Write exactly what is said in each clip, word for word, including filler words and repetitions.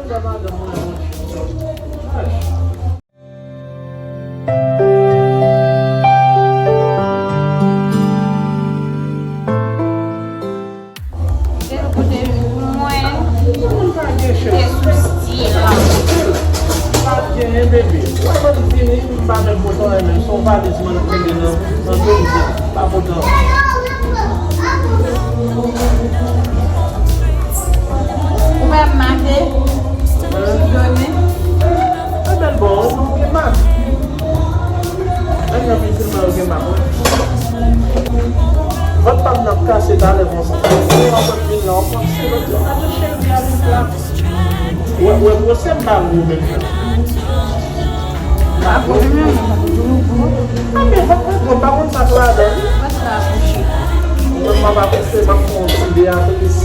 Kote mwen te sou stil. Pa t genyen, bebe. Ou pa konn vini, m pa menm pote anyen menm. Se yon valiz mwen k mete nan, nan do m, se pa pote anyen. Ou pa make? Done? E bèl bon, ou gen mak. Ann nan vin filme yo gen mak, wi. Vant pa m nan ap kase talè konsa. Ou antre vin la, ou panse lòt yo. Gade cheri a vin la. Ou wè, ou wè gwosè m pa gwo menm nan. Pa gwo menm, non, pa gwo, gwo. A, men vant mwen gwo, m pa konn sa k ladan, wi. Vant la kouche. Mwen, m ap akouche, m ap fè yon ti Beatrice.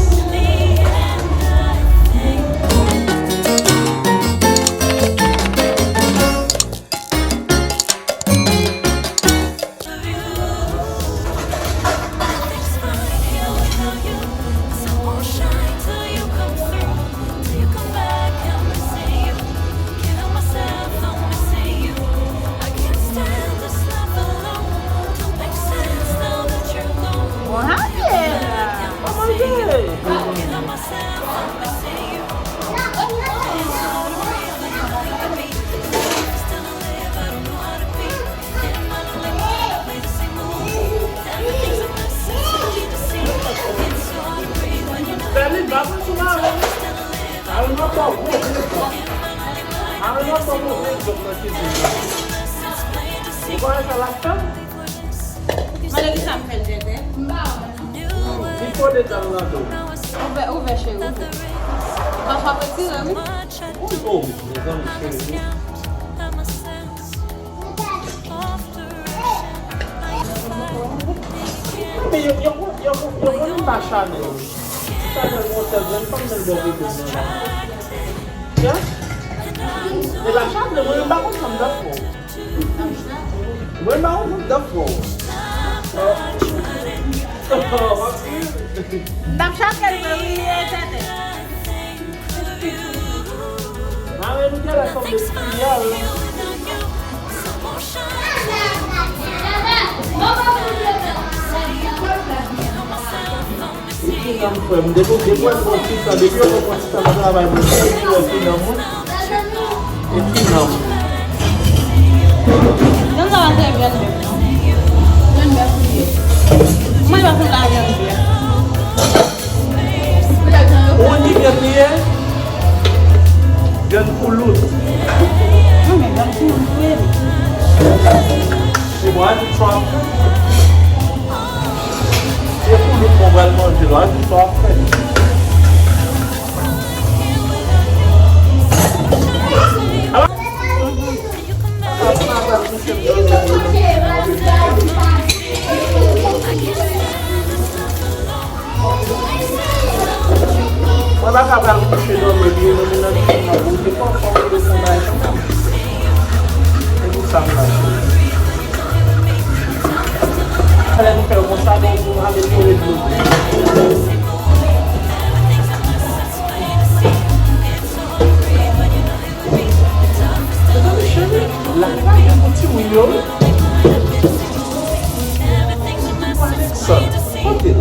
Bon, Javier! Kòman ye? Fè li ba mwen sou mari. Al nan kò gwo egzanp. Al nan kò gwo egzanp nan kizin nan. Ou pa wè sa l ap fè? Mande kisa m fè l, tenten. Li kole dal nan do. Ouvè, ouvè, cheri, ouvè. Pafwa retire, wi. Wi, oh, mezanmi, cheri. Men yo, yo, yo, yo, yo konn m pa Chanel. Chanel gon sèl grenn fanm menm bò kote m nan la. Ya? E pa Chanel, mwen menm pa konn sa m t ap fè. Mwen pa konn sa m t ap fè. M t ap chache l vre, wi, e tètè. Mare nou te la sanble ti a, wi. E ki nanm frè m? Depi, depi w wè m pran ti tan, depi yo fè m pran ti tan nan travay mwen, se ki wè ki nanm mwen? E ki nanm? Jan sa va se vyann bèf, non? Vyann bèf li ye. Mwen pa konn la vyann bèf. Ou wè ki vyann li ye? Vyann koulout. Non, men vyann koulout vre li. Se bon, a di twa. Se koulout mwen pral manje la, a di twa ap fè. Mwen pa ka pral kouche dòmi, li menm nan ti mwen, pou te kontan pou te konn ay kanmenm. Se pou sa m la. Fallait nou fè konsa, donk nou ale kole dlo. Mezanmi, cheri, lakay gen pou timoun yo, wi. Alexandre, kote l?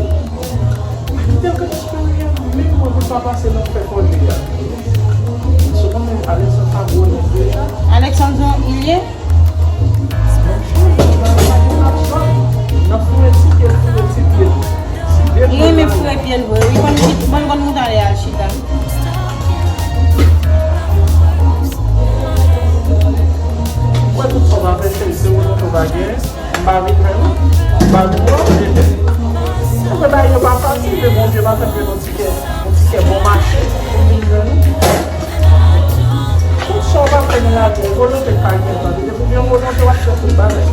Li te ka espere menm mwen pou l pa pase nan fè kòlè a. Sou konnen Alexandre pa gwo nèg deja. Alexandre, il ye? Nan foure ti pye l, foure ti pye l. Li renmen foure pye l vre, wi. Konn, konn, konn moute ale al chita. Ou wè tout sa w ap fè, cheri, se rezon ke w pa gen. M pa vin jwenn ou. M pa vin wè w, bebe. Ou wè bagay yo pa fasil, men Bondye pa fè m jwenn yon ti kè, yon ti kè bon mache pou m vin jwenn ou. Tout sa w ap fè nan lavi a, volonte k pa gen tan. Depi w gen volonte, w ap fè tout bagay.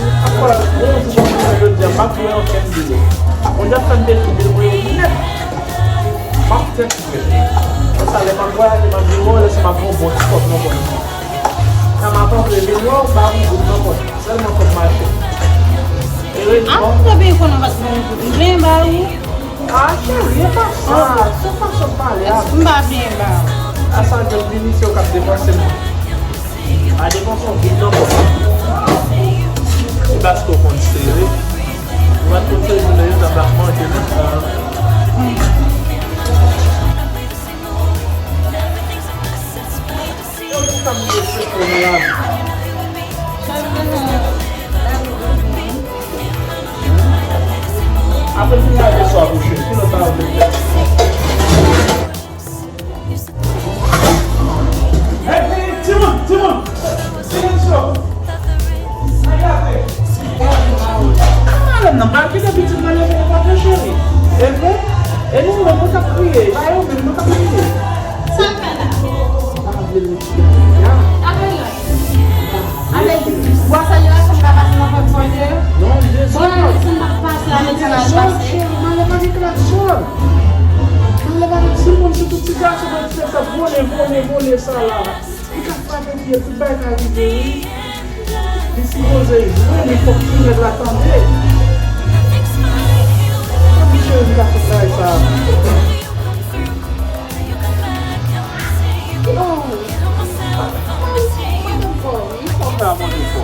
Ankò, bon, jodi a, m ap jwe ankenn de yo. Bondye ap fè m detwi bil mwen yo nèt. M ap tèt frè. Konsa, lè m ap vwayaje, m ap vin wè w, lè sa m ap gen yon bon ti kòb nan pòch mwen. Sa m ap antre vin wè w, m pa vin bout nan pòch. Sèlman fòk mache. Erezman. Apre byen konnen w pa t bon pou m byen ba ou. Ah, cheri, e pa sa. Se fason w pale a. M pa byen ba ou. A sa ke l vini, se w k ap depanse mwen. Pa depanse yon goud nan kò m. Se paske w konn sere. Ou pa t konn sere, jounen jodi a, w ap manke nan sa. Yo, nou pa bliye se pou nou la. Apre nou lave swa bouche, ki lòt bagay ou vle fè? Hey, hey, timoun, timoun! Silencio! Madanm nan pral kite pitit nan leve nan pòt yo, cheri. E vre? E nou menm, nou k ap kriye. E pa yo menm, nou k ap kriye. Sa l fè la? Sa pa vle l retire ya. Apre la. Avèk bwa sa yo, si m pa pase nan fè fòyè. Non, li dezòd. Bon, si m pa pase la, li dezòd, cheri, mwen pa gen klakson. Mwen pa gen timoun, sitou ti gason, mwen ti sa vole, vole, vole sa la. Li ka frape pye, tout bagay ka rive, wi. Li sipoze jwe, men fòk ti nèg la tande. Mwen cheri, li pa fè bagay sa. Oh. Mwen fò, wi, fò m pa mande fò.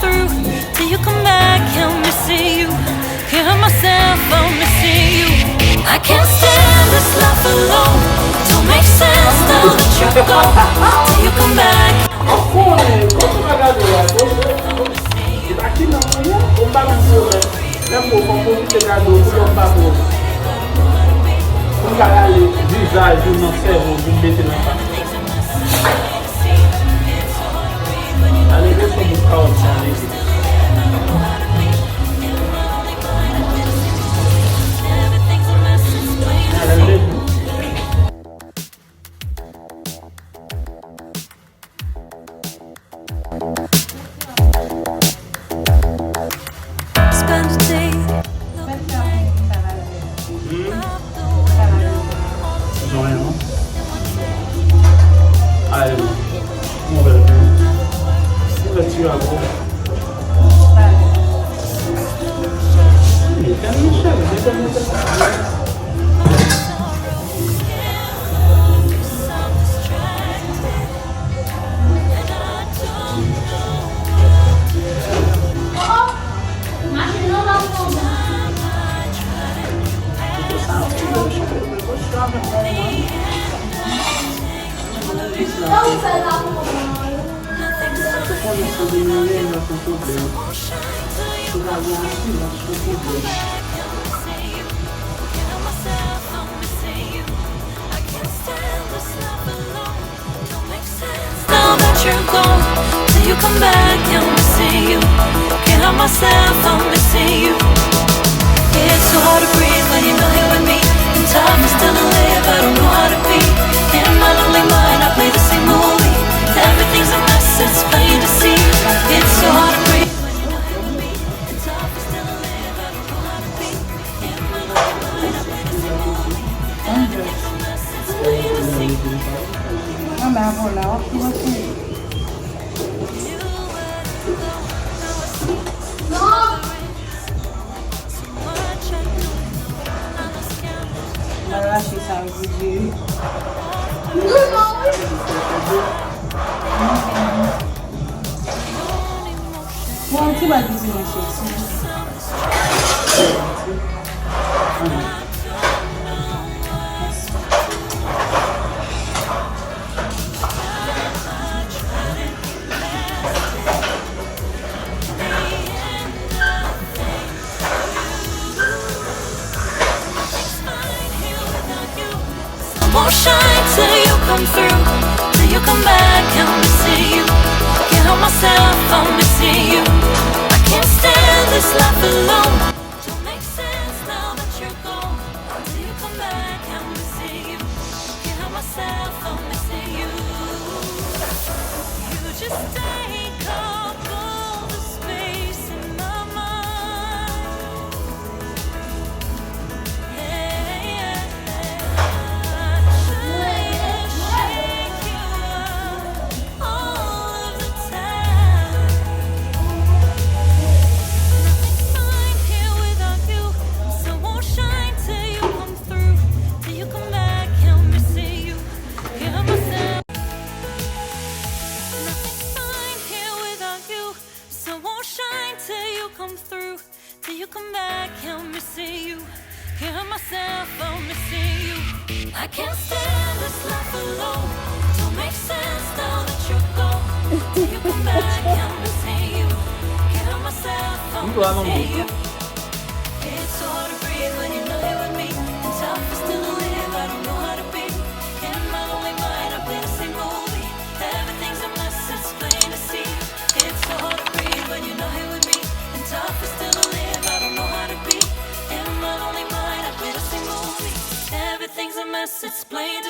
Through till you come back, I'm missing you. Can't help myself, I'm missing you. I can't stand this life alone. Don't make sense now that you're gone. Till you come back. Ou konnen, kote w pa gade la, kote? E pa ki nan mwen ye, ou pa menm pwoblèm. Lè m bo fò m pwofite gade w pou lè m pa bo. Pou m ka rale vizaj ou nan sèvo pou m mete nan fas. Ale, leve sou bout kawòt sa, leve. Ale, leve. Spend a day. Hmm? Jan yon. Ay, mon bèl. Ouvèti a gwo. Hey, tèl Michel, tèl Michel. Now that you're gone, till you come back, I'm missing you. Can't help myself, I'm missing you. It's so hard to breathe when you're not here with me. And time is still alive, I don't know how to be. In my lonely mind, I play the same movie. Everything's a mess, it's plain to see. It's so hard to breathe when you're not here with me. And time is still alive, I don't know how to be. Mwen mè avè w la, w ap kòmanse. Mwen rache sa yo pou Dye. Bon, ti bal piti mwen chèf. Won't shine till you come through, till you come back, I'm missing you. Can't help myself, I'm missing you. I can't stand this life alone. Don't make sense now that you're gone. Till you I'm missing you. I can't stand this life alone. Don't make sense now that you're gone. Till you come back, I'm missing you. Can't help myself, I'm Mwen pa nan missing gout. You. It's so hard to breathe when you're not here with me. And tough is still to live, I don't know how to be. In my lonely mind, I play the same movie. Everything's a mess, it's plain to see. It's so hard to breathe when you're not here with me. And tough is still to live, I don't know how to be. In my lonely mind, I play the same movie. Everything's a mess, it's plain